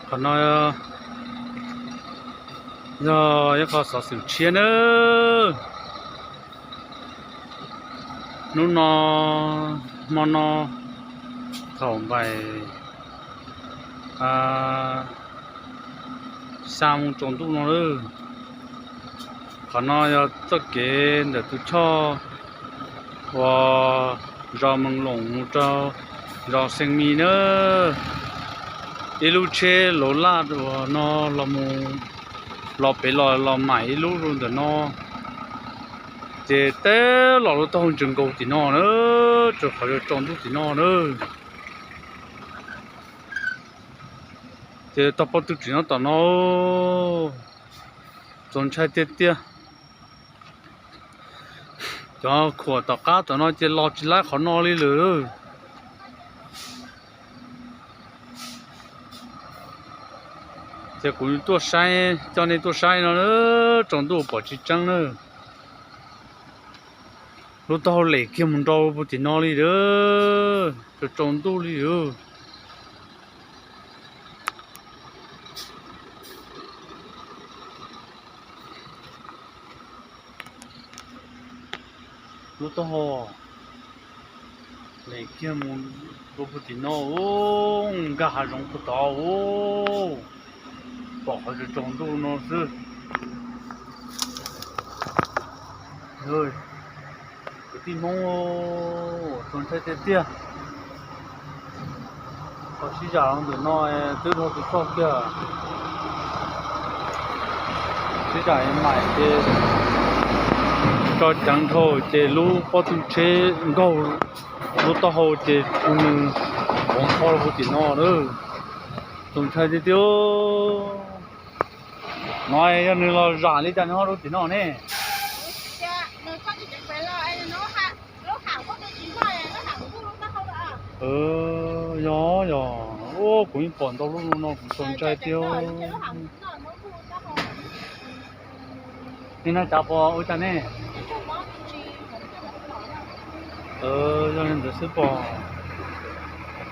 Qhov no yog ib qho xov xwm tshiab nawb. Hnub no, hmo no, thaum npaim xya moo tsaus ntuj no lawm. Qhov no yog txoj kev ntawm tus choj uas zos Mees Loos mus rau zos Xees Mis na. Ib lub tsheb laus laj uas no los mus, los pem los los mam ib lub ntawm no, ces teb los lub taub hau ntsaws nkaus tim no na, rau qhov tsaus ntuj tim no na. Ces tog pob tw tseem nyob tom no, txaus ntshai tiag tiag. Cov khuam tom qab tom no ces los tsis laib qhov no li lawm. Ces kuv tuaj saib, coj nej tuaj saib no, tsaus ntuj pom tsis tseeb na. Lub taub hau lem kiag mus nrau puag tim no li lawm, tsaus ntuj li lawm. Lub taub hau lem kiag mus rau puag tim no, nkag hav zoov puag tod, pom qhov tsaus ntuj no xwb. Kwv tij Hmoob, txaus ntshai tiag tiag. Qhov sib zam ntawm no twb dhau tus choj kiag. Sib zam mam ces tso ceev dhau ces lub pob tw tsheb nkaug lub taub hau ces tus nws ua nqho rau puag tim no lawm. Txaus ntshai tiag tiag. No yog nws los zam li cas nws ho rau tim no ne? Yog, yog, kuv yeej pom ntau lub no kuv txaus ntshai tiag. Nej naj cav pom ua cas ne? Yog li ntawd xwb pom.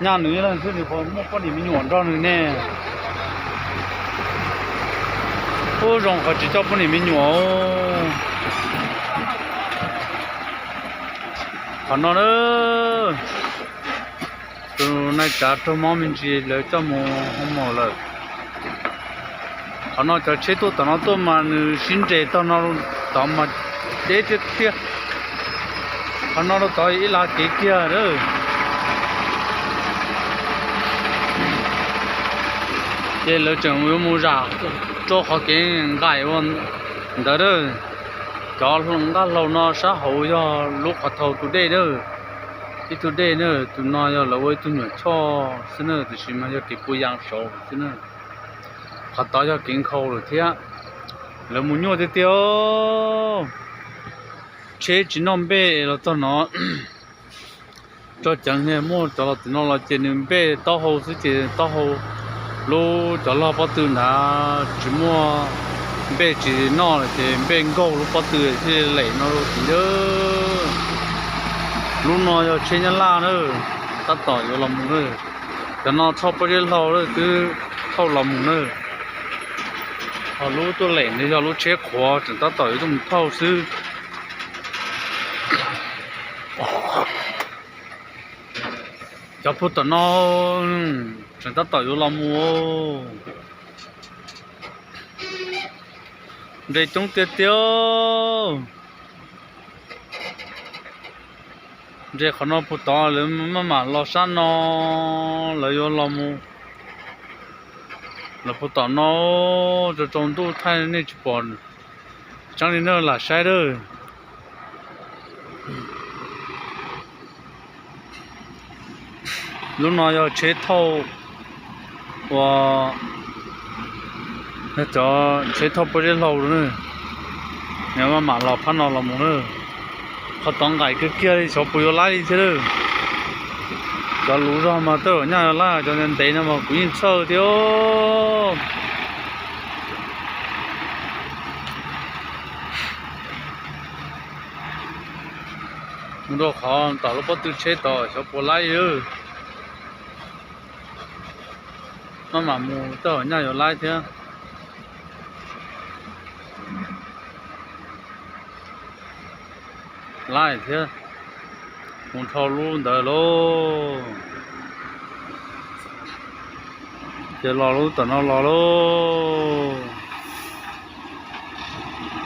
Nyaj nws ib leeg xwb nws puas muaj poj niam me nyuam nrog nws ne? Ub, zoo qhov tsis coj poj niam me nyuam. Qhov no na, tus naj cav raug mob me ntsis lawv coj mus hoo maum lawm. Qhov no cov tsheb tuaj tom no tuaj mas nws sib nres tog no tod mas deb tiag tiag. Qhov no rau tod ib lav kev kiag lawm. Ces lawv tseem yuav mus zam rau qhov kev nqaim ua ntawd lawm. Cov nqaj hlau no sab hauv yog lub qhov thau tus dej na. Ib tug dej na, tus no yog lawv ua ib tug nyuam choj xwb na, tiam sis mas yog kev puas yas saud xwb na. Qhov tod yog kev nkhaus lawm thiab. Lawv mus nyuaj tiag tiag. Tsheb tsis noj npej los txog no. Tso ceev, muaj cov los tim no los ces nws npej taub hau xwb ces taub hau lub cov log pob tw ntawd tsis muaj npej tsis noj lawm ces npej nkaug lub pob tw thiaj li lem no rau tim. Lub no yog tsheb Nyab Laj na, tab tom yuav los mus na. Cov no thauj pob zeb hlau twb thauj los mus na. Ho lub tuaj lem ntawd yog lub tsheb qhuav tseem tab tom yuav tuaj mus thauj xwb. Cov puag tom no tseem tab tom yuav los mus. Nres coob tiag tiag. Nres qhov no puag tod lawv maj mam los sab no, lawv yuav los mus. Lawv puag tom no, tsaus tsaus ntuj thaij nej tsis pom tseeb li na, lam saib dawb. Lub no yog tsheb thauj ua, yog cov tsheb thauj pob zeb hlau na. Nws maj mam los phab no los mus na. Qhov tod nqaim kiag kiag li, xyov puas yuav laib li thiab lawm. Cov luv zog mas tej zaum nyaj yuav laib, cov ntev no mas kuv yeej txhawj thiab. Mus rau qhov tom lub pob tw tsheb tod xyov puas laib li. Maj mam mus, tej zaum nyaj yuav laib thiab. Laib thiab, mus dhau lub ntawd lauj. Ces los lub tom no los lauj.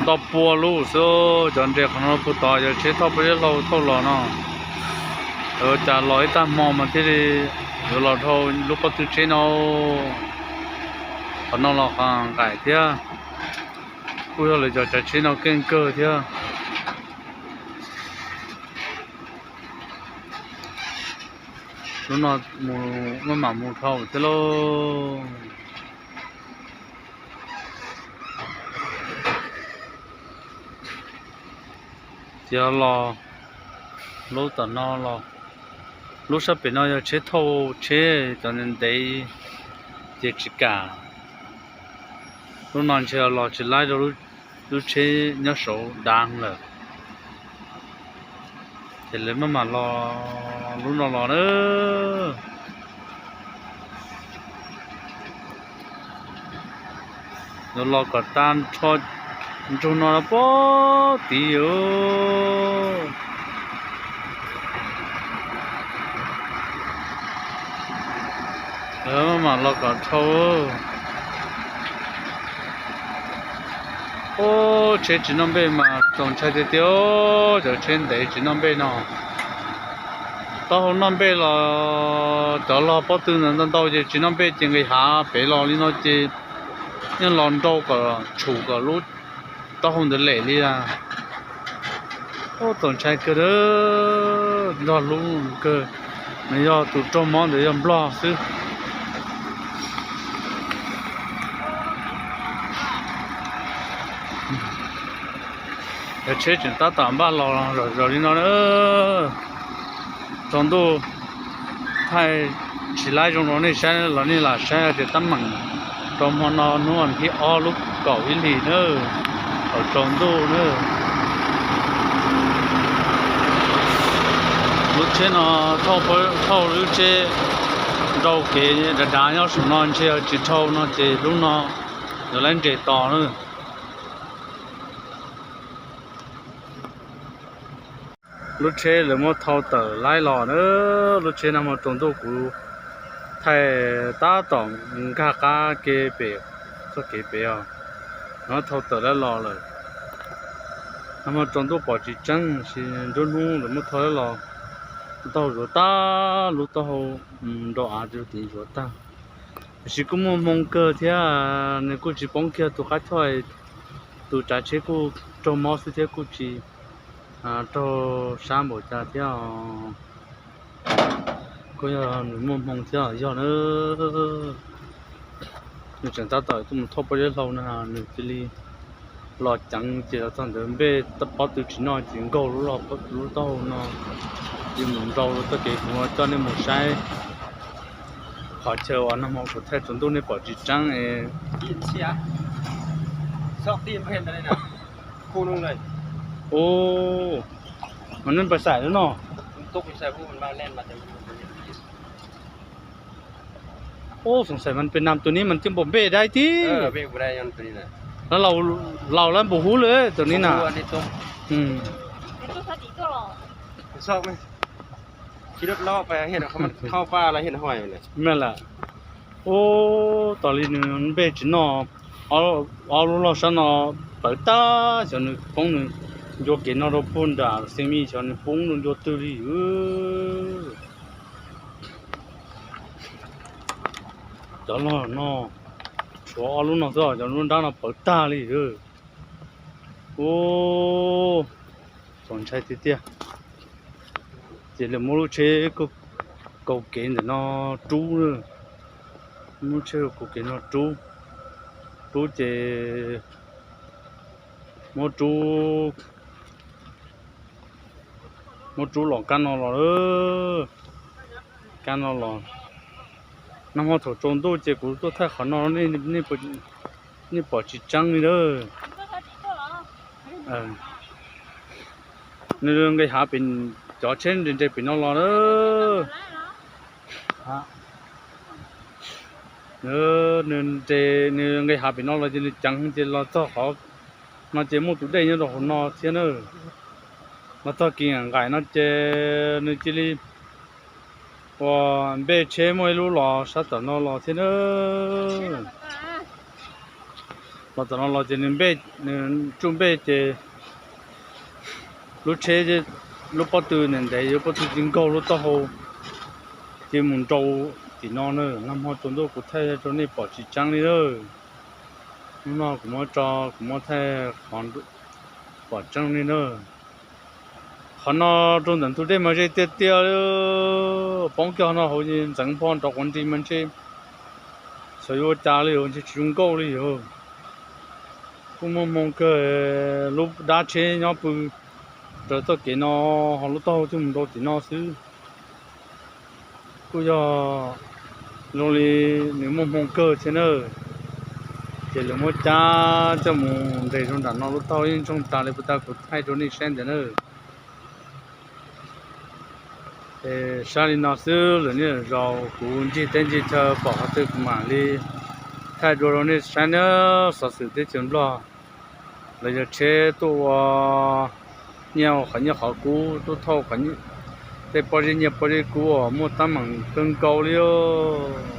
Ntau pua lub xwb, cov nres qhov no puag tod yog tsheb thauj pob zeb hlau thauj los no. Ua cas los ib tag hmo mas thiaj li yuav los dhau lub pob tw tsheb no. Qhov no los qhov nqaim thiab, kuj yog lawv cov tsav tsheb no keej kawg thiab. Lub no mus maj mam mus dhau thiab lauj. Ces los lub tom no los, lub sab pem no yog tsheb thauj tsheb cov ntev ces tsis kam. Lub no ntshe los tsis laib rau lub tsheb nyob saud dav lawm. Ces lawv maj mam los lub no los na. Yuav los kom tag nrho ntsug no puag tid. Maj mam los kom dhau. Ub, tsheb tsis noj npej mas txaus ntshai tiag tiag, cov tsheb ntev tsis noj npej no. Taub hau noj npej los cov log pob tw ntawd ntau ntau ces tsis noj npej ces nqis hav pem los li no ces yeej los nrau kom tshum kom lub taub hau ntawd lem li a. Ub, txaus ntshai kawg, nrog lub kawg, nws yog tus raug mob ntawd yog nplog xwb. Cov tsheb tseem tab tom npaj los zom zaws li no na. Tsaus ntuj thaij tsis laib zoo rau nej saib los nej lam saib tias tab meeg rau hmo no hnub vas thib ob lub kaum ib hlis na, thaum tsaus ntuj na. Lub tsheb no thauj lub tsheb nrau kev dav dav nyob saum no ntshe tsis dhau no ces lub no yuav laib nres tos na. Lub tsheb lawv muab thau tawm laib los na. Lub tsheb nag hmo tsaus ntuj kuv thaij tab tom nkag qab ke pem txoj kev pem os, muab thau tawm laib los lawm. Nag hmo tsaus ntuj pom tsis tseeb, tab sis nruab hnub lawv muab thau laib los ntaug zuav tag, lub taub hau nrau av tid zuav tag. Tab sis kuj muaj hmoo kawg thiab, nws kuj tsis poob kiag tus qab choj, tus tsav tsheb kuj raug mob xwb thiab kuj tsis raug sab npaum cas thiab. Kuj yog nws muaj hmoo thiab yog na. Nws tseem tab tom tuaj mus thauj pob zeb hlau na, nws cia li los ceev ces los txog ntawd npej pob tw tsis noj ces nkaug lub taub hau no, cia mus nrau txoj kev. Kuv coj nej mus saib qhov chaw uas nag hmo kuv thaij tsaus ntuj nej pom tsis tseeb es. Ub, mas nej npawg Xais lub no. Ub, xoom xais mas pem nam tus ni mas coj npaum npej dai tib. Laus laus lawm npaum huv lawm tus ni na. Me lawm. Ub, tos li nws npej tsis noj, ob lub loj sab no pawv tag, xyov nws poob nws ncua kev no rau puag nram xeev mi, xyov nws poob rau ncua twg li. Cov loj no tshuav ob lub no xwb, cov lub nrab no pawv tag li. Ub, txaus ntshai tiag tiag. Ces lawv muab lub tsheb kaus kev ntawm no rub, muab tsheb kaus kev no rub, rub ces muab rub, muab rub los kab no los, kab no los. Nag hmo thaum tsaus ntuj ces kuv tuaj thaij qhov no, nej pom tsis tseeb li lawm. Nws nqis hav pem, cov tsheb nres nres pem no los lawm. Nws, nws nres, nws nqis hav pem no los ces nws ceev ces los txog qhov no ces muaj tus dej nyob rau hauv no thiab na. Los txog kis nqaim no ces nws cia li ua npej tsheb muaj ib lub los sab tom no los thiab na. Los tom no los ces nws npej, nws tsuj npej ces lub tsheb, lub pob tw ntev ntev yuav pob tw cia li nkaug lub taub hau cia li mus nrau tim no na. Nag hmo tsaus ntuj kuv thaij rau nej pom tsis tseeb li na. Hnub no kuv muab tso, kuv muab thaij qhov pom tseeb li na. Qhov no rau ntawm ntug dej mas ze tiag tiag li. Poob kiag no hauv ntxeev npog nrov quav nti mas ntshe xyov yuav ua cas li, ntshe tsis zoo nkauj li os. Kuj muaj hmoo kawg, lub dab tsheb nyob pw raws txoj kev no, ho lub taub hau thiaj mus nrau tim no xwb. Kuj yog zoo li nws muaj hmoo kawg thiab na. Ces lawv muab cab coj mus nres rau nram no, lub taub hau yeej ntsoog tas li puas tas kuv thaij rau nej saib ntawd na. Es saib li no xwb, lwm niaj lwm zaus kuv ncig teb ncig chaw pom qhov twg kuv mam li thaij dua rau nej saib na. Xov xwm teb chaws Nplog, los yog tsheb tuaj ua nyiaj qhov nyiaj qhov kub, tuaj thauj tej pob zeb nyiaj pob zeb kub uas muaj teeb meem kawg nkaus li os.